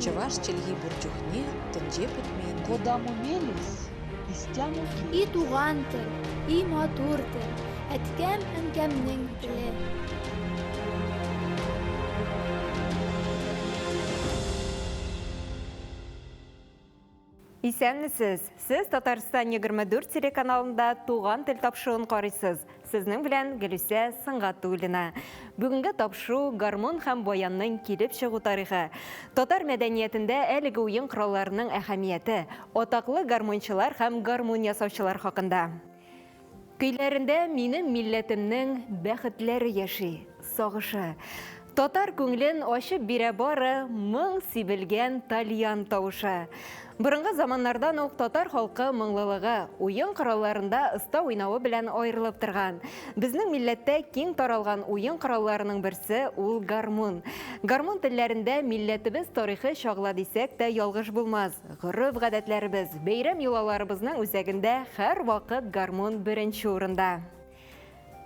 Чӑваш чӗлхи пур чухне тӗнче пӗтмен. Кодамо мелесь, истямо И туган тел, и матур тел, әткәм-әнкәмнең теле. Исәнмесез! Сез Татарстан 24 телеканалында Туган тел тапшыруын карыйсыз. Сезнең белән Гөлүсә Сөнгатуллина. Бүгенге тапшыру гармун һәм баянның килеп чыгу тарихы. Татар мәдәниятендә әлеге уен коралларының әһәмияте, атаклы гармунчылар һәм гармун ясаучылар хакында. Көйләрендә минем милләтемнең бәхетләре яши, сагышы. Татар күңелен ачып бирә бары моң сибелгән тальян тавышы. Борынгы заманнардан ук татар халкы моңлылыгы, уен коралларында оста уйнавы белән аерылып торган. Безнең милләттә киң таралган уен коралларының берсе ул гармун. Гармун телләрендә милләтебез тарихы чагыла дисәк тә ялгыш булмас. Гореф-гадәтләребез, бәйрәм йолаларыбызның үзәгендә һәрвакыт гармун беренче урында.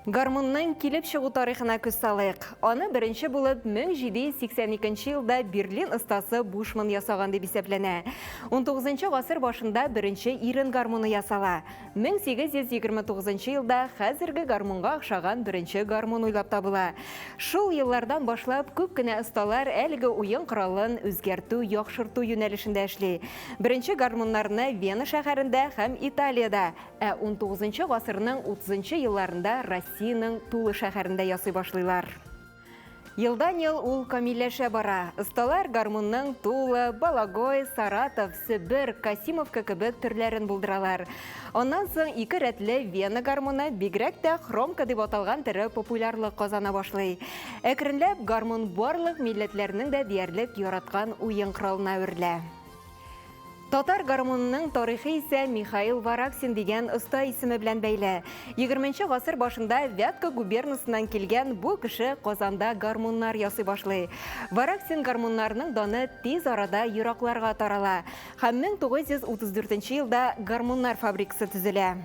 Гармунның килеп чыгу тарихына күз салыйк. Аны беренче булып 1782 елда Берлин остасы Бушман ясаган дип исәпләнә. 19 гасыр башында беренче ирен гармуны ясала. 1829 елда хәзерге гармунга охшаган беренче гармун уйлап табыла. Шул еллардан башлап күп кенә осталар әлеге уен коралын үзгәртү, яхшырту юнәлешендә эшли. Беренче гармуннарны Вена шәһәрендә һәм Италиядә, ә унтугызынчы гасырның утызынчы елларында Россиянең Тула шәһәрендә ясый башлыйлар. Елдан-ел ул камилләшә бара. Осталар гармунның Тула, Балагой, Саратов, Себер, Касимовка кебек төрләрен булдыралар. Аннан соң ике рәтле Вена гармуны, бигрәк тә хромка дип аталган төре популярлык казана башлый. Әкренләп гармун барлык милләтләрнең дә диярлек яраткан уен коралына әверелә. Татар гармунының тарихы исә Михаил Вараксин дигән оста исеме белән бәйле. Егерменче гасыр башында Вятка губернасыннан килгән бу кеше Казанда гармуннар ясый башлый. Вараксин гармуннарының даны тиз арада еракларга тарала һәм 1934 елда гармуннар фабрикасы төзелә.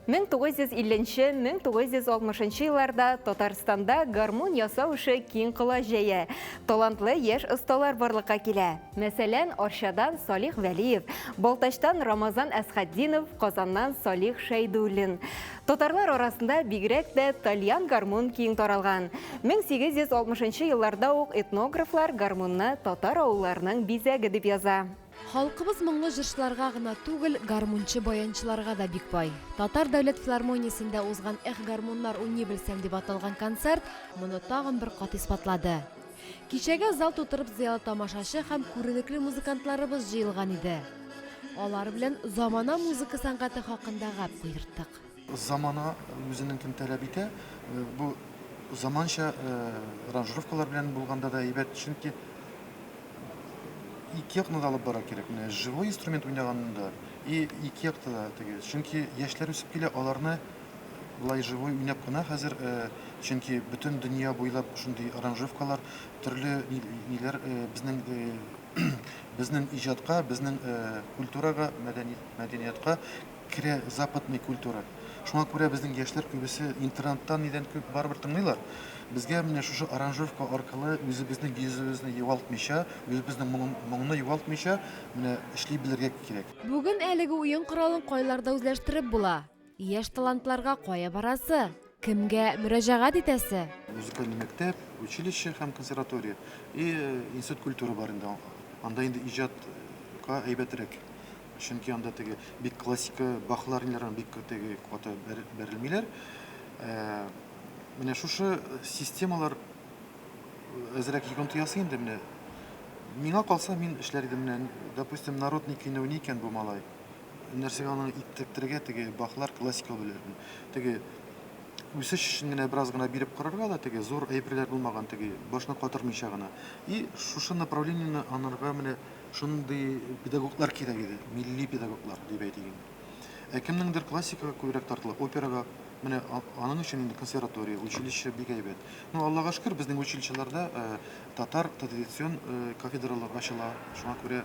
1950 1960 елларда Татарстанда гармун ясау эше киң колач җәя. Талантлы яшь осталар барлыкка килә. Мәсәлән, Арчадан Салих Вәлиев, Балтачтан Рамазан Әсхәтдинов, Казаннан Салих Шәйдуллин. Татарлар арасында бигрәк тә тальян гармун киң таралган. 1860 елларда ук этнографлар гармунны татар авылларының бизәге дип яза. Халкыбыз моңлы җырчыларга гына түгел, гармунчы-баянчыларга да бик бай. Татар дәүләт филармониясендә узган Эх, гармуннар уйный белсәм дип аталган концерт моны тагын бер кат исбатлады. Кичәгә зал тутырып зыялы тамашачы һәм күренекле музыкантларыбыз җыелган иде. Алар белән замана музыка сәнгате хакында гәп куерттык. Замана үзенекен таләп итә. Бу заманча аранжировкалар белән булганда да әйбәт, чөнки ике якны да алып бара кирәк. Менә живой инструмент уйнаганда и ике якта да теге. Чөнки яшьләр үсеп килә, аларны болай живой уйнап кына хәзер, чөнки бөтен дөнья буйлап шундый аранжировкалар, төрле ниләр безнең безнең иҗатка, безнең культурага, мәдәниятка керә западный культура. Шуңа күрә безнең яшьләр күбесе интернеттан нидән күп барыбер тыңлыйлар. Безгә менә шушы аранжировка аркылы үзебезнең йөзебезне югалтмыйча, үзебезнең моңны югалтмыйча, менә эшли белергә кирәк. Бүген әлеге уен коралын кайларда үзләштереп була? Яшь талантларга кая барасы? Кемгә мөрәҗәгать итәсе? Музыкальный мәктәп, училище һәм консерватория и институт культуры бар инде. Анда инде иҗатка әйбәтрәк. Чөнки анда теге бик классика Бахлар ниләр бик теге каты бәрелмиләр. Менә шушы системалар әзрәк йогынты ясый инде менә. Миңа калса, мин эшләр идем менә, допустим, народный көйне уйный икән бу малай. Нәрсәгә аны иттерергә теге Бахлар классика белән. Теге үсеш өчен генә бераз гына биреп карарга да теге зур әйберләр булмаган теге башны катырмыйча гына. И шушы направлениене анарга менә Шундый педагоглар кирәк иде, милли педагоглар дип әйтик инде. Ә кемнеңдер классикага күбрәк тартыла, операга. Менә аның өчен инде консерватория, училище бик әйбәт. Ну, Аллага шөкер, безнең училищеларда татар традицион кафедралар ачыла. Шуңа күрә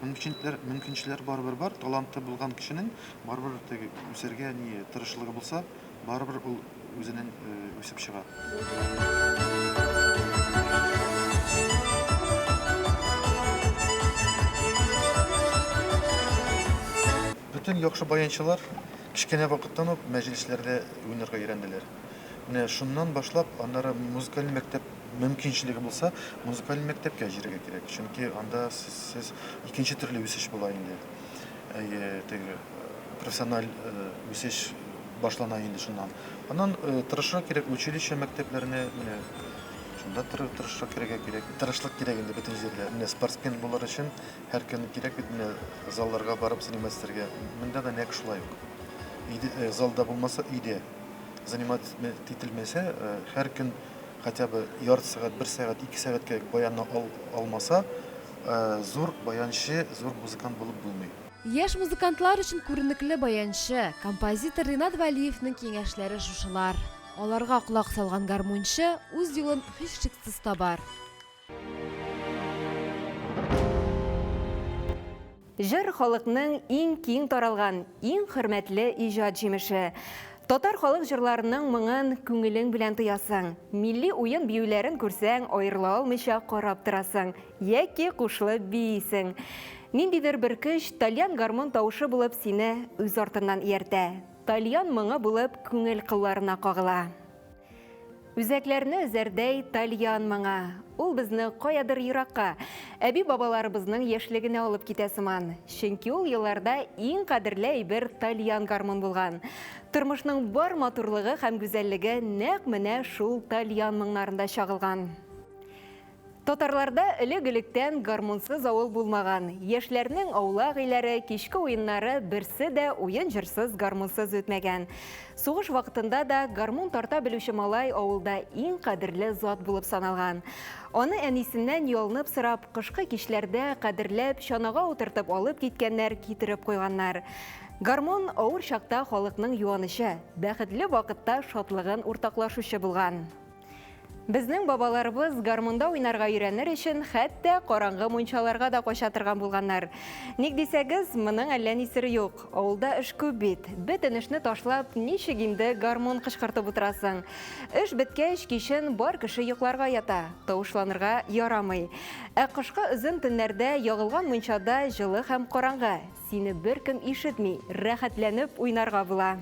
мөмкинчелекләр, мөмкинчелекләр барыбер бар. Таланты булган кешенең барыбер теге үсәргә ни тырышлыгы булса, барыбер ул үзенең үсеп чыга. Бөтен яхшы баянчылар кечкенә вакыттан ук мәҗлесләрдә уйнарга өйрәнделәр. Менә шуннан башлап, аннары музыкаль мәктәп мөмкинчелеге булса, музыкаль мәктәпкә җирергә кирәк. Чөнки анда сез икенче төрле үсеш була инде. Әйе, теге профессиональ үсеш башлана инде шуннан. Аннан тырышырга кирәк училище мәктәпләренә, менә шунда тырышырга кирәк кирәк. Тырышлык кирәк инде бөтен җирдә. Менә спортсмен булыр өчен һәр көн кирәк бит менә залларга барып заниматься итәргә. Монда да нәкъ шулай ук. Өйдә, залда булмаса, өйдә заниматься ителмәсә, һәр көн хотя бы ярты сәгать, бер сәгать, ике сәгатькә баянны алмаса, зур баянчы, зур музыкант булып булмый. Яшь музыкантлар өчен күренекле баянчы, композитор Ринат Вәлиевнең киңәшләре шушылар. Аларга колак салган гармунчы үз юлын һичшиксез табар. Җыр халыкның иң киң таралган, иң хөрмәтле иҗат җимеше. Татар халык җырларының моңын күңелең белән тоясың. Милли уен биюләрен күрсәң, аерыла алмыйча карап торасың яки кушылып биисең. Ниндидер бер көч тальян гармун тавышы булып сине үз артыннан ияртә. Тальян моңы булып күңел кылларына кагыла. Үзәкләрне өзәрдәй тальян моңы. Ул безне каядыр еракка, әби-бабаларыбызның яшьлегенә алып китә сыман. Чөнки ул елларда иң кадерле әйбер тальян гармун булган. Тормышның бар матурлыгы һәм гүзәллеге нәкъ менә шул тальян моңнарында чагылган. Татарларда элек-электән гармунсыз авыл булмаган. Яшьләрнең аулак өйләре, кичке уеннары берсе дә уен-җырсыз, гармунсыз үтмәгән. Сугыш вакытында да гармун тарта белүче малай авылда иң кадерле зат булып саналган. Аны әнисеннән ялынып сорап, кышкы кичләрдә кадерләп, чанага утыртып алып киткәннәр, китереп куйганнар. Гармун авыр чакта халыкның юанычы, бәхетле вакытта шатлыгын уртаклашучы булган. Безнең бабаларыбыз гармунда уйнарга өйрәнер өчен хәтта караңгы мунчаларга да кача торган булганнар. Ник дисәгез, моның әллә ни сере юк. Авылда эш күп бит. Бөтен эшне ташлап, ничек инде гармун кычкыртып утырасың? Эш беткәч, кичен бар кеше йокларга ята. Тавышланырга ярамый. Ә кышкы озын төннәрдә ягылган мунчада җылы һәм караңгы. Сине беркем ишетми, рәхәтләнеп уйнарга була.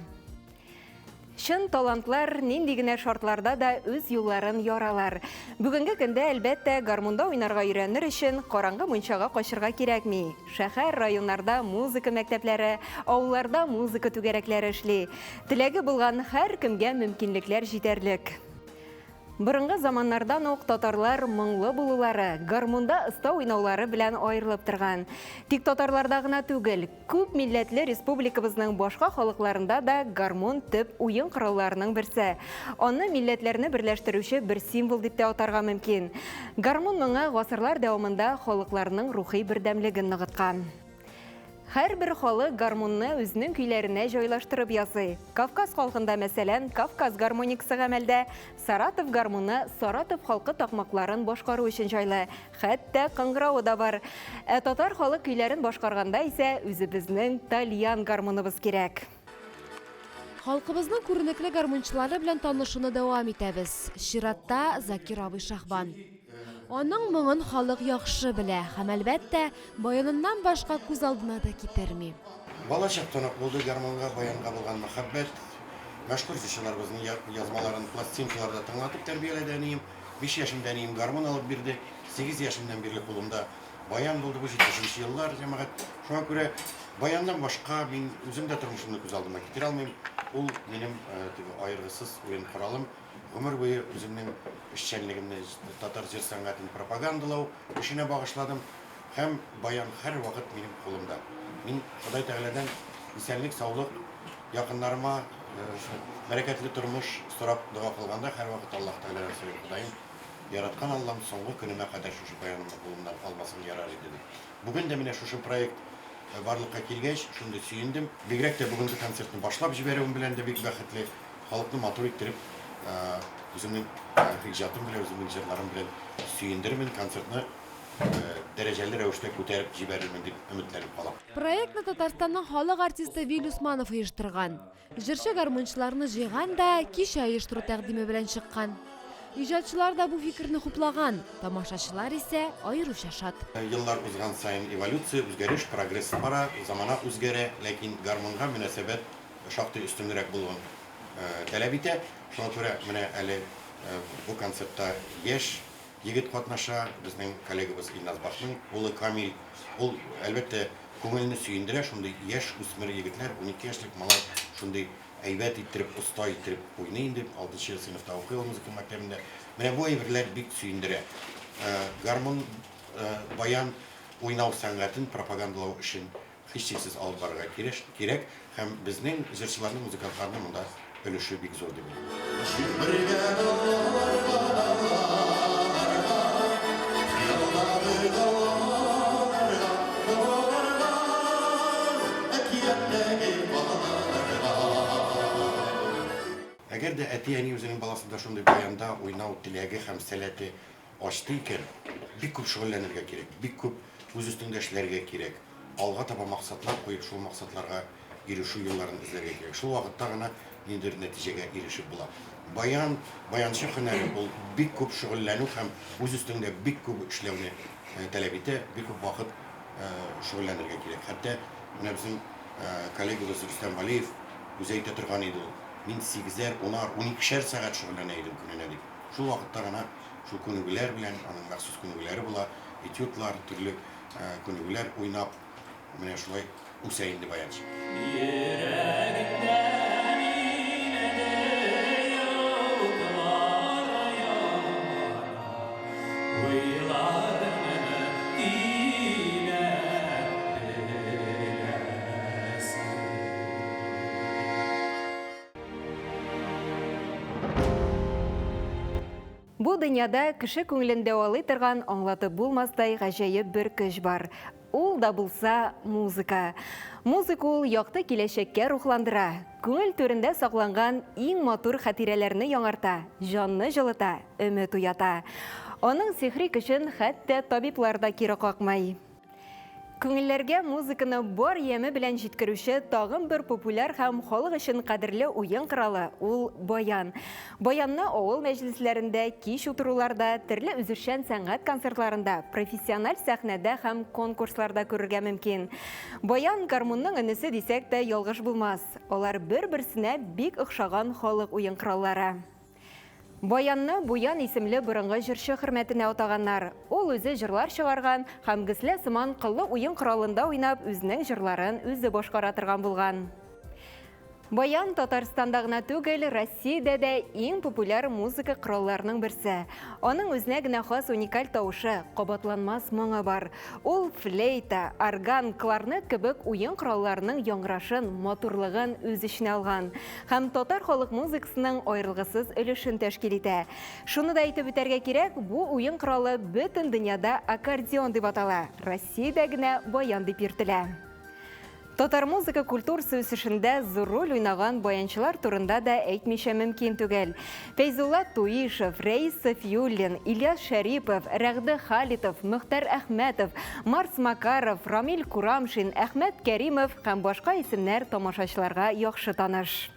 Чын талантлар нинди генә шартларда да үз юлларын яралар. Бүгенге көндә, әлбәттә, гармунда уйнарга өйрәнер өчен караңгы мунчага качырга кирәкми. Шәһәр, районнарда музыка мәктәпләре, авылларда музыка түгәрәкләре эшли. Теләге булган һәркемгә мөмкинлекләр җитәрлек. Борынгы заманнардан ук татарлар моңлы булулары, гармунда оста уйнаулары белән аерылып торган. Тик татарларда гына түгел, күп милләтле республикабызның башка халыкларында да гармун төп уен коралларының берсе. Аны милләтләрне берләштерүче бер символ дип тә атарга мөмкин. Гармун моңы гасырлар дәвамында халыкларның рухи бердәмлеген ныгыткан. Һәрбер халык гармунны үзенең көйләренә җайлаштырып ясый. Кавказ халкында, мәсәлән, Кавказ гармоникасы гамәлдә, Саратов гармуны Саратов халкы такмакларын башкару өчен җайлы, хәтта кыңгыравы да бар. Ә татар халык көйләрен башкарганда исә үзебезнең тальян гармуныбыз кирәк. Халкыбызның күренекле гармунчылары белән танышуны дәвам итәбез. Чиратта, Закир абый Шаһбан. Аның моңын халык яхшы белә һәм, әлбәттә, баяныннан башка күз алдына да китерми. Бала чактан ук булды гармунга, баянга булган мәхәббәт. Мәшһүр җырчыларыбызның язмаларын пластинкаларда тыңлатып тәрбияләде әнием. Биш яшемдә әнием гармун алып бирде. Сигез яшемнән бирле кулымда баян булды. Бу җитмешенче еллар, җәмәгать. Шуңа күрә баяннан башка мин үзем дә тормышымны күз алдыма китерә алмыйм. Ул минем теге аергысыз уен коралым. Гомер буе үземнең эшчәнлегемне татар җыр сәнгатен пропагандалау эшенә багышладым һәм баян һәрвакыт минем кулымда. Мин Ходай Тәгаләдән исәнлек, саулык, якыннарыма бәрәкәтле тормыш сорап дога кылганда һәрвакыт Аллаһ Тәгаләдән сорыйм, Ходаем, яраткан Аллам, соңгы көнемә кадәр шушы баянымны кулымнан алмасаң ярар иде дип. Бүген дә менә шушы проект барлыкка килгәч, шундый сөендем. Бигрәк тә бүгенге концертны башлап җибәрүем белән дә бик бәхетле. Халыкны матур иттереп, үземнең иҗатым белән, үземнең җырларым белән сөендермен, концертны дәрәҗәле рәвештә күтәреп җибәрермен дип өметләнеп калам. Проектны Татарстанның халык артисты Вил Усманов оештырган. Җырчы гармунчыларны җыйган да кичә оештыру тәкъдиме белән чыккан. Иҗатчылар да бу фикерне хуплаган, тамашачылар исә аеруча шат. Еллар узган саен эволюция, үзгәреш, прогресс бара, замана үзгәрә, ләкин гармунга мөнәсәбәт шактый өстенрәк булуын таләп итә. Шуңа күрә менә әле бу концертта яшь егет катнаша, безнең коллегабыз Илназ Бахның улы Камил. Ул, әлбәттә, күңелне сөендерә, шундый яшь үсмер егетләр, 12 яшьлек малай шундый әйбәт иттереп, оста иттереп уйный инде, 6 сыйныфта укый ул музыка мәктәбендә. Менә бу әйберләр бик сөендерә. Гармун, баян уйнау сәнгатен пропагандалау өчен һичшиксез алып барырга кирәк һәм безнең җырчыларның, музыкантларның монда өлеше бик зур дип уйлыйм. Әгәр дә әти-әни үзенең баласында шундый баянда уйнау теләге һәм сәләте ачты икән, бик күп шөгыльләнергә кирәк, бик күп үз өстеңдә эшләргә кирәк, алга таба максатлар куеп, шул максатларга ирешү юлларын эзләргә кирәк. Шул вакытта гына ниндидер нәтиҗәгә ирешеп була. Баян, баянчы һөнәре ул бик күп шөгыльләнү һәм үз өстеңдә бик күп эшләүне таләп итә, бик күп вакыт шөгыльләнергә кирәк. Хәтта менә безнең коллегабыз Рөстәм Вәлиев үзе әйтә торган иде ул, мин сигезәр, унар, уникешәр сәгать шөгыльләнә идем көненә дип. Шул вакытта гына шул күнегүләр белән, аның махсус күнегүләре була, этюдлар, төрле күнегүләр уйнап, менә шулай үсә инде баянчы. Бу дөньяда кеше күңелен дәвалый торган аңлатып булмастай гаҗәеп бер көч бар. Ул да булса музыка. Музыка ул якты киләчәккә рухландыра, күңел түрендә сакланган иң матур хатирәләрне яңарта, җанны җылыта, өмет уята. Аның сихри көчен хәтта табиблар да кире какмый. Күңелләргә музыканы бар яме белән җиткерүче тагын бер популяр һәм халык өчен кадерле уен коралы ул баян. Баянны авыл мәҗлесләрендә, кич утыруларда, төрле үзешчән сәнгать концертларында, профессиональ сәхнәдә һәм конкурсларда күрергә мөмкин. Баян гармунның энесе дисәк тә ялгыш булмас. Алар бер-берсенә бик охшаган халык уен кораллары. Баянны Буян исемле борынгы җырчы хөрмәтенә атаганнар. Ул үзе җырлар чыгарган һәм гөслә сыман кыллы уен коралында уйнап, үзенең җырларын үзе башкара торган булган. Баян Татарстанда гына түгел, Россиядә дә иң популяр музыка коралларының берсе. Аның үзенә генә хас уникаль тавышы, кабатланмас моңы бар. Ул флейта, орган, кларнет кебек уен коралларының яңгырашын, матурлыгын үз эченә алган һәм татар халык музыкасының аерылгысыз өлешен тәшкил итә. Шуны да әйтеп үтәргә кирәк, бу уен коралы бөтен дөньяда аккордеон дип атала, Россиядә генә баян дип йөртелә. Татар музыка культурасы үсешендә зур роль уйнаган баянчылар турында да әйтмичә мөмкин түгел. Фәйзулла Туишев, Рәис Сафиуллин, Ильяс Шәрипов, Рәгъде Халитов, Мөхтәр Әхмәтов, Марс Макаров, Рамил Курамшин, Әхмәт Кәримов һәм башка исемнәр тамашачыларга яхшы таныш.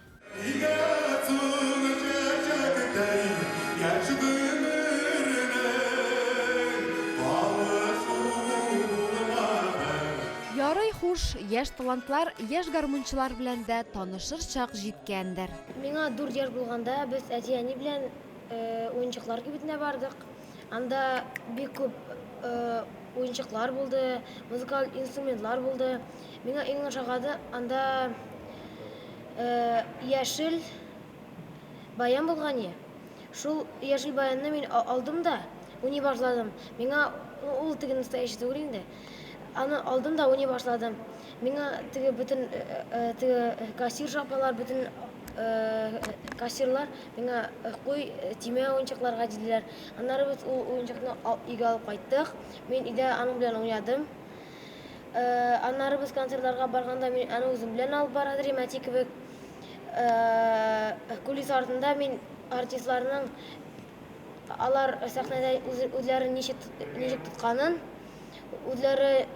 Ярый, хуш, яшь талантлар, яшь гармунчылар белән дә танышыр чак җиткәндер. Миңа дүрт яшь булганда без әти-әни белән уенчыклар кибетенә бардык. Анда бик күп уенчыклар булды, музыкаль инструментлар булды. Миңа иң ошаганы анда яшел баян булган. Шул яшел баянны мин алдым да уйный башладым. Миңа ул теге настоящий түгел инде. Аны алдым да уйный башладым. Миңа теге бөтен теге кассир апалар, бөтен кассирлар миңа куй, тимә уенчыкларга диделәр. Аннары без ул уенчыкны өйгә алып кайттык. Мин өйдә аның белән уйнадым. Аннары без концертларга барганда мин аны үзем белән алып бара идем, әти кебек. Кулис артында мин артистларның Алар сәхнәдә үзләрен ничек ничек тотканын, үзләре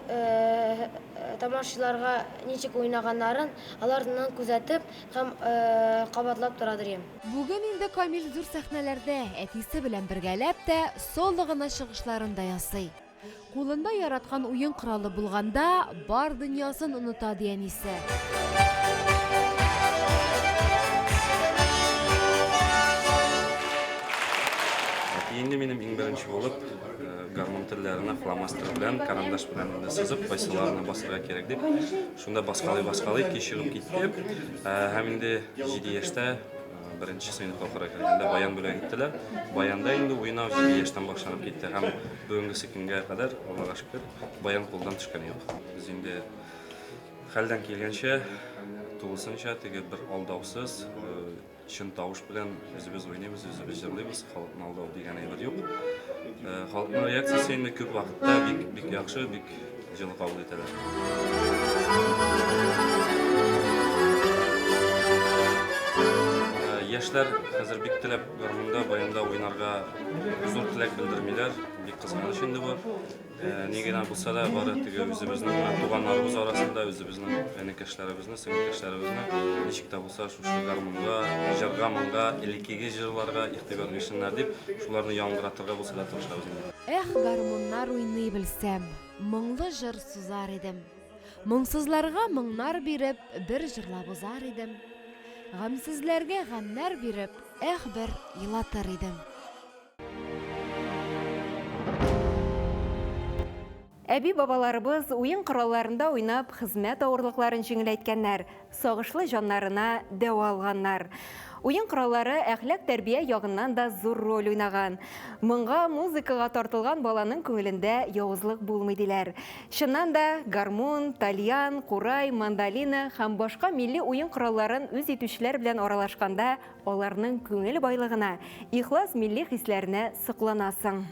тамашачыларга ничек уйнаганнарын аларны күзәтеп һәм кабатлап торадыр идем. Бүген инде Камил зур сәхнәләрдә әтисе белән бергәләп тә, соло гына чыгышларын да ясый. Кулында яраткан уен коралы булганда, бар дөньясын оныта, ди әнисе. Әти инде минем иң беренче булып гармун телләренә фломастер белән, карандаш белән инде сызып, кайсыларына басырга кирәк дип, шунда баскалый-баскалый кич чыгып китте. Һәм инде 7 яшьтә беренче сыйныфка укырга кергәндә баян бүләк иттеләр. Баянда инде уйнау 7 яшьтән башланып китте һәм бүгенгесе көнгә кадәр, Аллага шөкер, баян кулдан төшкәне юк. Без инде хәлдән килгәнчә, тулысынча теге бер алдаусыз, чын тавыш белән үзебез уйныйбыз, үзебез җырлыйбыз, халыкны алдау дигән әйбер юк. Халыкның реакциясе инде күп вакытта бик бик яхшы, бик җылы кабул итәләр. Яшьләр хәзер бик теләп гармунда, баянда уйнарга зур теләк белдермиләр. Бик кызганыч инде бу. Ни генә булса да, бары теге үзебезнең менә туганнарыбыз арасында үзебезнең энекәшләребезне, сеңелкәшләребезне ничек тә булса шушы гармунга, җырга, моңга, элеккеге җырларга игътибар бирсеннәр дип, шуларны яңгыратырга булса да тырышабыз инде. Эх, гармуннар уйный белсәм, моңлы җыр сузар идем. Моңсызларга моңнар биреп, бер җырлап узар идем. Гамьсезләргә гамьнәр биреп, эх, бер елатыр идем. Әби-бабаларыбыз уен коралларында уйнап, хезмәт авырлыкларын җиңеләйткәннәр, сагышлы җаннарына дәва алганнар. Уен кораллары әхлак-тәрбия ягыннан да зур роль уйнаган. Моңга, музыкага тартылган баланың күңелендә явызлык булмый диләр. Чыннан да, гармун, тальян, курай, мандолина һәм башка милли уен коралларын үз итүчеләр белән аралашканда аларның күңел байлыгына, ихлас милли хисләренә сокланасың.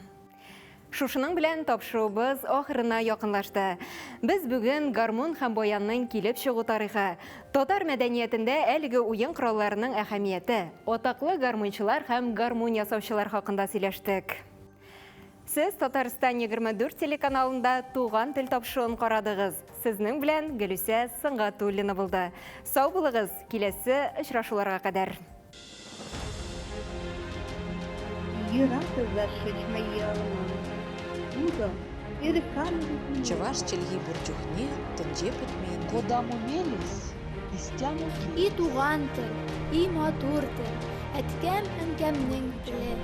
Шушының белән тапшыруыбыз ахырына якынлашты. Без бүген гармун һәм баянның килеп чыгу тарихы, татар мәдәниятендә әлеге уен коралларының әһәмияте, атаклы гармунчылар һәм гармун ясаучылар хакында сөйләштек. Сез Татарстан 24 телеканалында Туган тел тапшыруын карадыгыз. Сезнең белән Гөлүсә Сөнгатуллина булды. Сау булыгыз, киләсе очрашуларга кадәр. Чӑваш чӗлхи пур чухне тӗнче пӗтмен. Кодамо мелесь, истямо И туган тел, и матур тел, әткәм-әнкәмнең теле.